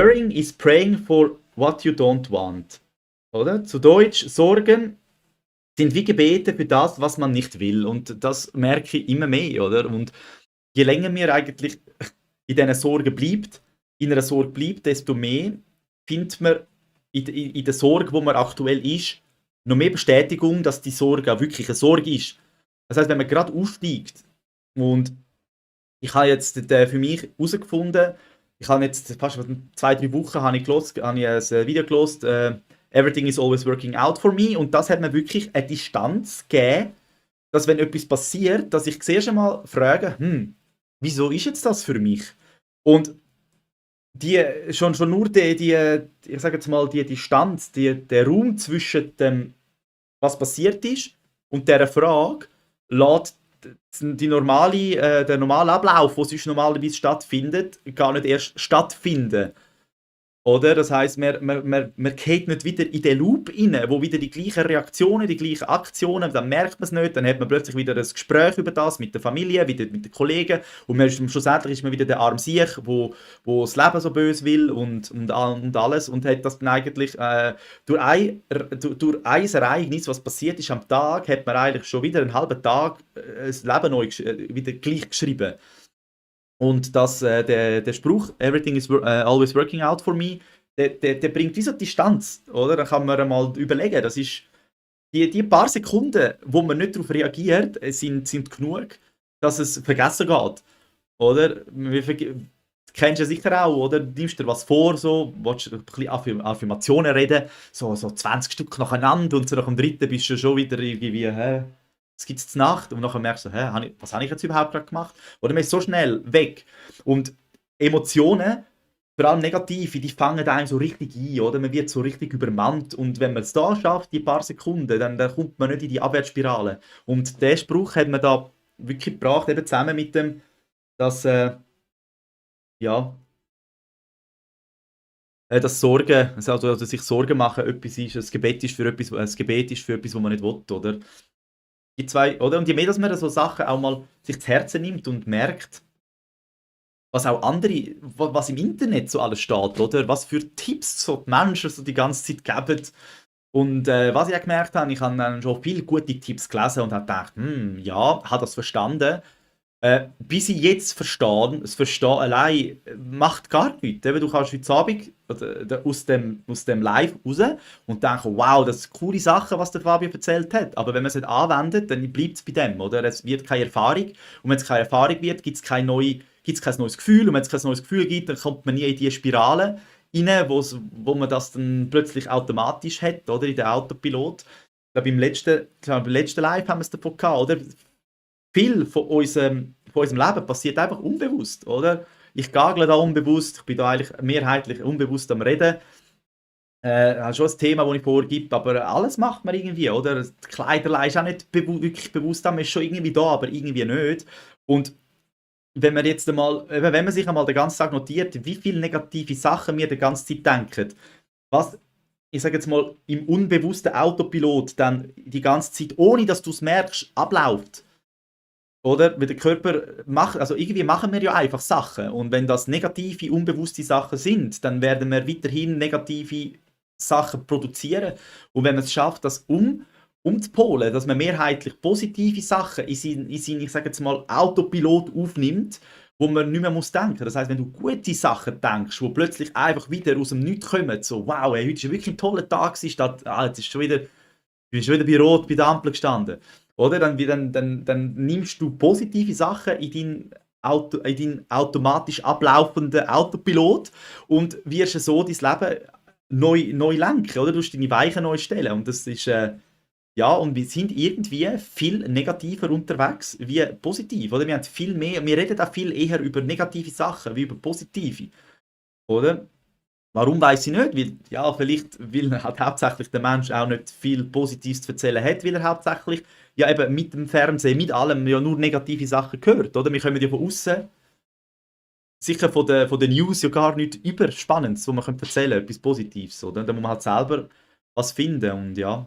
Worrying is praying for what you don't want. Oder? Zu Deutsch, Sorgen sind wie Gebete für das, was man nicht will. Und das merke ich immer mehr, oder? Und je länger mir eigentlich in dieser Sorge bleibt, in einer Sorge bleibt, desto mehr findet man in der Sorge, wo man aktuell ist, noch mehr Bestätigung, dass die Sorge auch wirklich eine Sorge ist. Das heißt, wenn man gerade aufsteigt und ich habe jetzt für mich herausgefunden, ich habe jetzt fast 2-3 Wochen habe ich ein Video gelesen, Everything is always working out for me, und das hat mir wirklich eine Distanz gegeben, dass wenn etwas passiert, dass ich zuerst einmal frage, wieso ist jetzt das für mich? Und schon nur ich sage jetzt mal, die Distanz, der Raum zwischen dem, was passiert ist, und dieser Frage, lässt der normale Ablauf, der sonst normalerweise stattfindet, gar nicht erst stattfinden. Oder? Das heisst, man geht nicht wieder in den Loop rein, wo wieder die gleichen Reaktionen, die gleichen Aktionen, dann merkt man es nicht, dann hat man plötzlich wieder ein Gespräch über das mit der Familie, wieder mit den Kollegen, und schlussendlich ist man wieder der arme Siech, wo das Leben so böse will und alles, und hat das dann eigentlich durch ein Ereignis, was passiert ist am Tag, hat man eigentlich schon wieder einen halben Tag das Leben neu wieder gleich geschrieben. Und der Spruch, Everything is always working out for me, der bringt diese Distanz, oder? Da kann man mal überlegen, das ist die paar Sekunden, wo man nicht darauf reagiert, sind genug, dass es vergessen geht, oder? Kennst du sicher auch, oder? Du nimmst dir was vor, so, willst ein bisschen Affirmationen reden, so 20 Stück nacheinander, und so nach dem dritten bist du schon wieder irgendwie, es gibt es Nacht, und nachher merkst du, was habe ich jetzt überhaupt gerade gemacht? Oder man ist so schnell weg. Und Emotionen, vor allem negative, die fangen einem so richtig ein, oder? Man wird so richtig übermannt, und wenn man es da schafft, die paar Sekunden, dann kommt man nicht in die Abwärtsspirale. Und der Spruch hat man da wirklich gebracht, eben zusammen mit dem, dass dass Sorgen, also sich Sorgen machen, etwas ist, ein Gebet ist für etwas, was man nicht will, oder? Die zwei, oder? Und je mehr, dass man so Sachen auch mal sich zu Herzen nimmt und merkt, was auch andere, was im Internet so alles steht, oder? Was für Tipps so die Menschen so die ganze Zeit geben. Und was ich auch gemerkt habe, ich habe dann schon viele gute Tipps gelesen und habe gedacht, ja, habe das verstanden. Bis ich jetzt verstehe, das Verstehen allein macht gar nichts. Eben, du kannst heute Abend aus dem Live raus und denken, wow, das ist eine coole Sache, was der Fabio erzählt hat. Aber wenn man es nicht anwendet, dann bleibt es bei dem, oder? Es wird keine Erfahrung. Und wenn es keine Erfahrung wird, gibt es kein neues Gefühl. Und wenn es kein neues Gefühl gibt, dann kommt man nie in diese Spirale rein, wo man das dann plötzlich automatisch hat, oder? In den Autopilot. Ich glaube, beim letzten Live haben wir es davon gehabt, oder? Viel von unserem Leben passiert einfach unbewusst, oder? Ich gagle da unbewusst, ich bin da eigentlich mehrheitlich unbewusst am Reden. Habe schon ein Thema, das ich vorgebe, aber alles macht man irgendwie, oder? Das Kleiderlei ist auch nicht wirklich bewusst, man ist schon irgendwie da, aber irgendwie nicht. Und wenn man jetzt einmal, wenn man sich einmal den ganzen Tag notiert, wie viele negative Sachen wir die ganze Zeit denken, was, ich sage jetzt mal, im unbewussten Autopilot dann die ganze Zeit, ohne dass du es merkst, abläuft. Oder? Weil der Körper macht, also irgendwie machen wir ja einfach Sachen. Und wenn das negative, unbewusste Sachen sind, dann werden wir weiterhin negative Sachen produzieren. Und wenn man es schafft, das umzupolen, dass man mehrheitlich positive Sachen in seinen, ich sage jetzt mal, Autopilot aufnimmt, wo man nicht mehr muss denken. Das heißt, wenn du gute Sachen denkst, wo plötzlich einfach wieder aus dem Nichts kommen, so, wow, ey, heute ist wirklich ein toller Tag, statt, jetzt ist schon wieder, ich bin schon wieder bei Rot bei der Ampel gestanden. Oder? Dann nimmst du positive Sachen in deinen automatisch ablaufenden Autopilot und wirst so dein Leben neu lenken, oder? Du musst deine Weichen neu stellen. Und das ist, und wir sind irgendwie viel negativer unterwegs wie positiv, oder? Wir reden auch viel eher über negative Sachen wie über positive, oder? Warum weiß ich nicht? Weil halt hauptsächlich der Mensch auch nicht viel Positives zu erzählen hat, weil er hauptsächlich eben mit dem Fernsehen, mit allem ja nur negative Sachen hört, oder? Wir kommen ja von außen, sicher von den News ja gar nichts Spannendes, wo man erzählen kann, etwas Positives, oder? Da muss man halt selber was finden, und ja,